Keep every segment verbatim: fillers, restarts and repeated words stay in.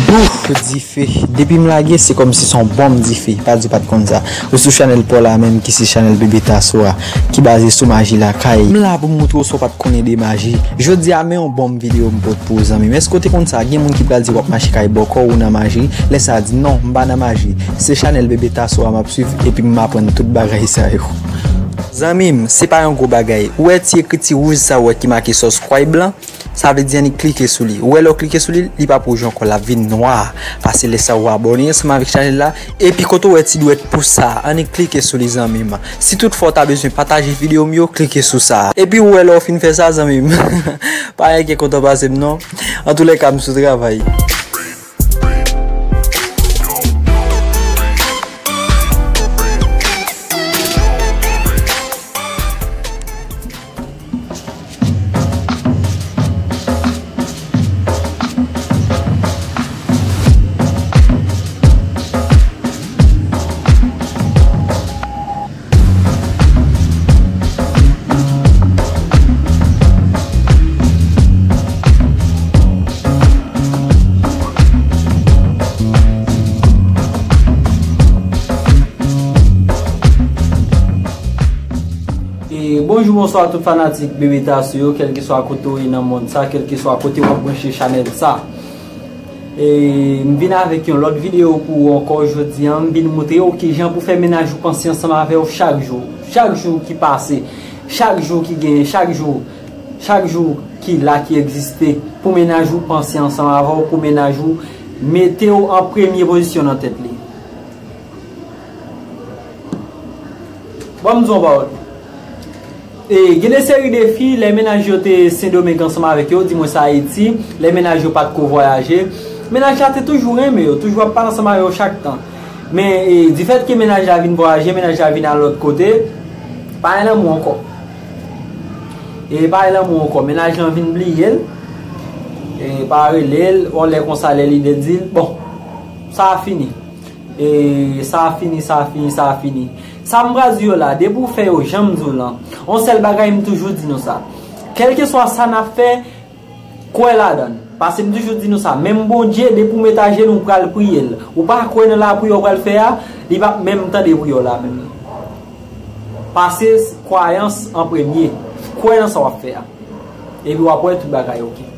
Ouf, dife. Depi m lage, se kòmsi se yon bonm dife. Pa di w pa t konn sa. Ou sou chanèl pa w la menm, ki se chanèl Bebe Tasso a, ki baze sou maji lakay. M la pou m moutre w sa w pa t konnen de maji. Jodi a, men yon bonm videyo m pote pou ou, zanmi m. Èske w te konn sa? Gen moun ki pral di w ap mache kay bòkò, ou nan maji. Lè sa a, di non, m pa nan maji. Se chanèl Bebe Tasso a m ap swiv, epi m aprann tout bagay sa yo. Zanmi m, se pa yon gwo bagay. Ou wè ti ekriti wouj sa w wè ki make subscribe lan? Sa vle di annik klike sou li. Ou wè lè w klike sou li, li p ap wouj ankò, l ap vin nwa. Pase lè sa ou abòne ansanm avèk chanèl la. Epi kote w wè ti dwèt pous sa, annik klike sou li, zanmi m. Si toutfwa w ta bezwen pataje videyo m yo, klike sou sa. Epi ou wè lè w fin fè sa, zanmi m. Pa gen kontan pase m non. Antoulèka, m sou travay. E bonjou, bonswa tout fanatik Bebe Tasso yo, kèlkeswa kote w ye nan mond sa, kèlkeswa kote w ap branche chanèl sa. E m vin avèk yon lòt videyo pou ou ankò jodi a. M vin moutre w kijan pou fè mennaj ou panse ansanm avè w chak jou. Chak jou ki pase, chak jou ki genyen, chak jou, chak jou ki la, ki egziste, pou mennaj ou panse ansanm avè w, pou mennaj ou mete w an premye pozisyon nan tèt li. Bon, m di w yon pawòl. E, gen de seri de fi, lè mennaj yo te Sendomeng ansanm avèk yo, di mwen sa Ayiti, lè mennaj yo pa t ko vwayaje, mennaj la te toujou renmen yo, toujou ap pale ansanm avè yo chak tan. Men, e, difèt ke mennaj la vin vwayaje, mennaj la vin al lòt kote, pa gen lanmou ankò. E pa gen lanmou ankò, mennaj lan vin bliye l, e pa rele l, yon lè konsa lè li de di l, bon, sa a fini. E sa a fini, sa a fini, sa a fini. Sa m pral di yo la, depi w fè yo jan m di w lan, yon sèl bagay m toujou di nou sa. Kèlkeswa sa n ap fè, kwè ladan l. Paske m toujou di nou sa, menm Bondye, depi w met ajenou, w pral priye l. Ou pa kwè nan lapriyè w pral fè a, li p ap menm tande priyè w la menm. Pase kwayans an premye. Kwè nan sa w ap fè a. Epi w ap wè tout bagay oke.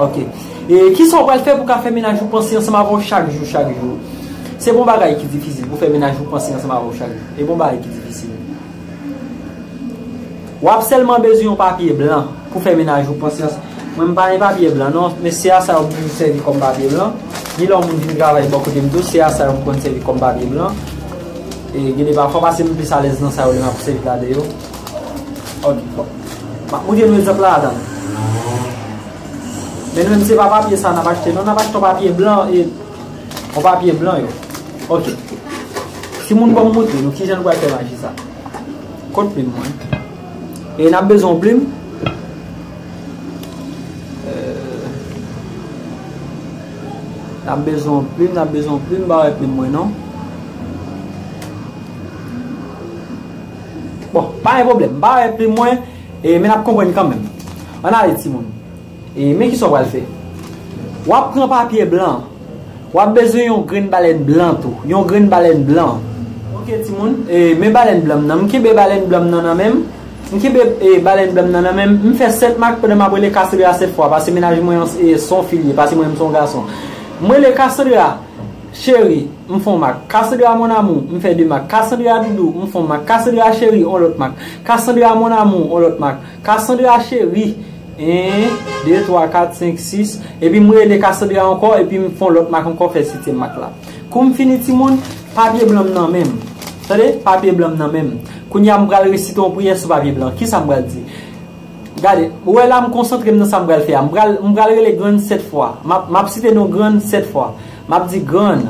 Oke. E kisa w pral fè pou ka fè mennaj ou panse ansanm avè w chak jou, chak jou? Se pa yon bagay ki difisil pou fè mennaj ou panse ansanm avè w chak jou. E pa yon bagay ki difisil. W ap sèlman bezwen yon papye blan pou fè mennaj ou panse ansanm. Mwen, m pa gen papye blan non, men se a sa yo m konn sèvi kòm papye blan. Ni lè yon moun vin travay bò kote m tou, se a sa yo m konn sèvi kòm papye blan. E gen de pafwa, paske m plis alèz nan sa yo, lè m ap sèvi ladan yo. Oke, bon. M ap montre nou egzanp la, atann. Men nou menm, se pa papye sa n ap achte non, n ap achte yon papye blan, e yon papye blan yo. Oke. Timoun, ban m montre nou kijan nou pral fè maji sa. Kot plim mwen? E n ap bezwen yon plim. Euh, n ap bezwen yon plim, n ap bezwen yon plim, m pa wè plim mwen non. Bon, pa gen pwoblèm, m pa wè plim mwen, e, men n ap konprann kanmenm. Ann ale, timoun. E, men kisa w pral fè. W ap pran papye blan. W ap bezwen yon grenn balèn blan tou. Yon grenn balèn blan. Oke, timoun. E, men balèn blan m nan. M kenbe balèn blan m nan nan men m. M kenbe, e, balèn blan m nan nan men m. M fè sèt mak pandan m ap rele Cassandra sèt fwa. Paske mennaj mwen an, e, se yon fi l ye. Paske mwen, m se yon gason. M rele Cassandra. Cheri, m fè yon mak. Cassandra, mon amour, m fè de mak. Cassandra, doudou, m fè yon mak. Cassandra, cheri, yon lòt mak. Cassandra, mon amour, yon lòt mak. Cassandra, cheri, en, de, twa, kat, senk, sis. Epi m rele Cassandra ankò, epi m fè yon lòt mak ankò, fè setyèm mak la. Kou m fini, timoun, papye blan m nan men m. Tande, papye blan m nan men m. Kounye a, m pral resite yon priyè sou papye blan. Kisa m pral di? Gade, ou wè la, m konsantre m nan sa m pral fè a. M pral, m pral rele grann sèt fwa. M ap, m ap site non grann sèt fwa. M ap di grann,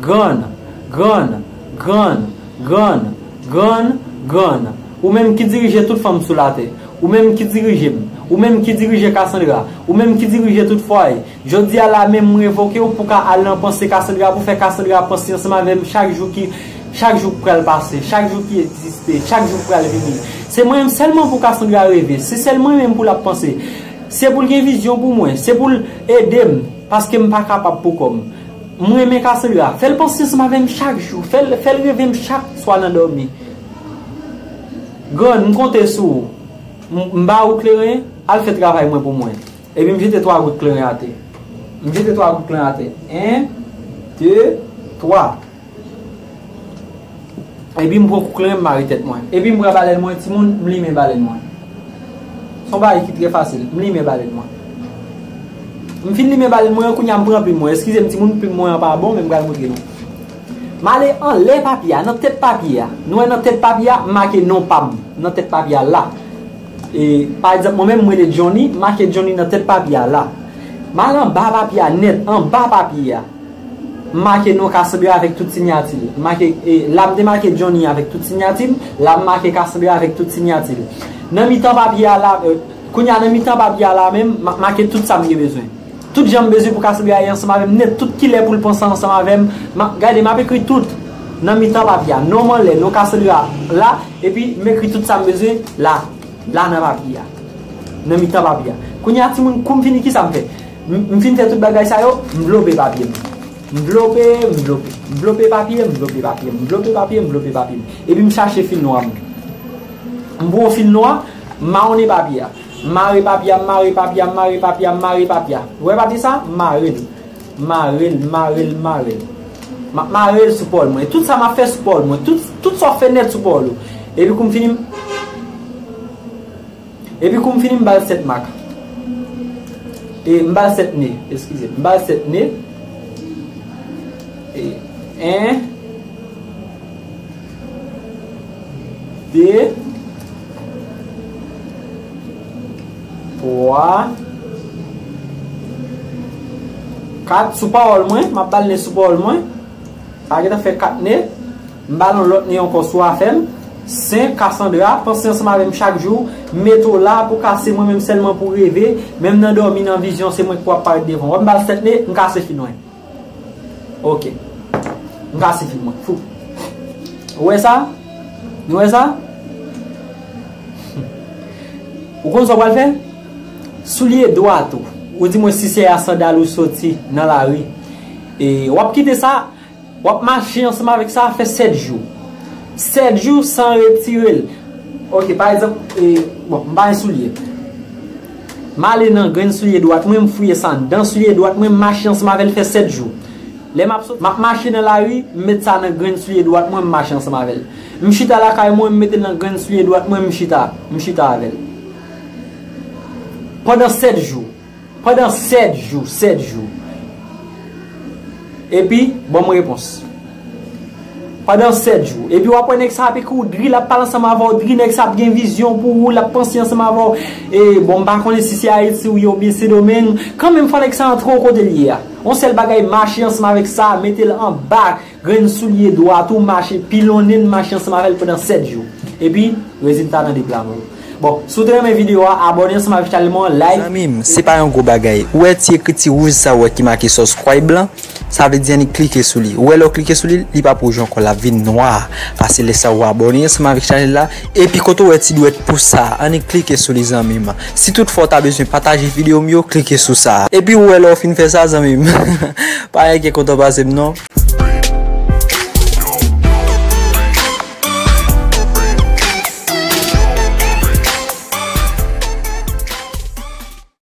grann, grann, grann, grann, grann, grann, grann. Ou menm ki dirije tout fanm sou latè. Ou menm ki dirije m. Ou menm ki dirije Cassandra. Ou menm ki dirije tout fwaye. Jodi a la menm, m revoke w pou ka al nan panse Cassandra, pou fè Cassandra panse ansanm avè m chak jou ki, chak jou k pral pase, chak jou ki egziste, chak jou k pral vini. Se mwen menm sèlman pou Cassandra reve, se sèl mwen menm pou l ap panse. Se pou l gen vizyon pou mwen, se pou l ede m. Paske m pa kapab pou kò m. M renmen Cassandra. Fè l panse ansanm avè m chak jou. Fè l, fè l reve m chak swa nan dòmi. Grann, m konte sou ou. M, m ba ou kleren, al fè travay mwen pou mwen. Epi m jete twa gout kleren atè. M jete twa gout kleren atè. En, de, twa. Epi m pran kou kleren, m mare tèt mwen. Epi m pran balèn mwen, timoun, m limen balèn mwen. Se yon bagay ki trè fasil. M limen balèn mwen. M fin limen balèn mwen, kounye a m pran plim mwen. Eskize m, timoun, plim mwen an pa bon, men m pral montre nou. M ale anlè papye a, nan tèt papye a. Nou wè nan tèt papye a, m make non pa m. Nan tèt papye a la. E, pa egzanp, mwen menm, mwen rele Johnny, m make Johnny nan tèt papye a la. M al anba papye a nèt, anba papye a. M make non Cassandra avèk tout siyati l. M make, e, la m te make Johnny avèk tout siyati l, la m make Cassandra avèk tout siyati l. Nan mitan papye a la, e, kounye a nan mitan papye a la menm, m ap make tout sa m gen bezwen. Tout jan m bezwen pou Cassandra ye ansanm avè m nèt, tout kilè pou l panse ansanm avè m. M ap, gade, m ap ekri tout nan mitan papye a. Non m anlè, non Cassandra la, epi m ekri tout sa m bezwen la. La nan papye a. Nan mitan papye a. Kounye a, timoun, kou m fini, kisa m fè? M, m fin fè tout bagay sa yo, m vlope papye m. M vlope, m vlope. M vlope papye, m vlope papye m. M vlope papye, m vlope papye m. Epi m chache fil nwa mwen. M pran fil nwa, m mawonnen papye a. M mare papye a, m mare papye a, m mare papye a, m mare papye a. Ou wè papye sa? M mare l. M mare l, m mare l, m mare l. M ap mare l sou pòl mwen. Tout sa m ap fè sou pòl mwen. Tout, tout sa w fè nèt sou pòl ou. Epi kou m fini, m Epi kou m fini, m ba l sèt mak. E, m ba l sèt ne, eskize. M ba l sèt ne. E, en, de, twa, kat. Sou pawòl mwen, m ap ba l ne sou pawòl mwen. Sa gentan fè kat ne. M ba l yon lòt ne ankò sou afè m. Sen Cassandra, panse ansanm avè m chak jou. Mete w la pou kase mwen menm sèlman pou reve. Menm nan dòmi, nan vizyon, se mwen ki pou ap parèt devan w. Wè m ba l sèt ne, m kase fil mwen. Ok. M kase fil mwen. Fou. Ou wè sa? Nou wè sa? Ou konn sa w pral fè? Soulye dwat ou. Ou di mwen si se a sandal ou soti nan lari. E w ap kite sa, w ap mache ansanm avèk sa fè sèt jou. Sèt jou san retire l. Ok, pa egzanp, e, bon, m pa gen soulye. M ale nan grenn soulye dwat mwen, m fouye sa anndan soulye dwat mwen, m mache ansanm avè l fè sèt jou. Lè m ap sot, m ap mache nan lari, m met sa nan grenn soulye dwat mwen, m mache ansanm avè l. M chita lakay mwen, m mete l nan grenn soulye dwat mwen, m chita, m chita avè l. Pandan sèt jou. Pandan sèt jou, sèt jou. Epi, ban m repons. Pandan sèt jou. Epi w ap wè nèg sa ap ekri w dri, l ap pale ansanm avè w dri, nèg sa ap gen vizyon pou ou, l ap panse ansanm avè w. E, bon, m pa konnen si se Ayiti ou ye oubyen Sendomeng. Kanmenm, fò nèg sa antre w kote l ye a. Yon sèl bagay, mache ansanm avèk sa, mete l anba grenn soulye dwat ou, mache pilonnen l, mache ansanm avè l pandan sèt jou. Epi, rezilta nan de pla mwen. Bon, si w te renmen videyo a, abòne ansanm avèk chanèl mwen, like. Zanmi m, se pa yon gwo bagay. Ou wè ti ekriti wouj sa ou wè ki make subscribe lan? Sa vle di annik klike sou li. Ou wè lè w klike sou li, li p ap wouj ankò, l ap vin nwa. Pase lè sa ou abòne ansanm avèk chanèl la. Epi kote w wè ti dwèt pous sa, annik klike sou li zanmi m. Si toutfwa w ta bezwen pataje videyo m yo, klike sou sa. Epi ou wè lè w fin fè sa zanmi m. Pa gen kontan pase m non.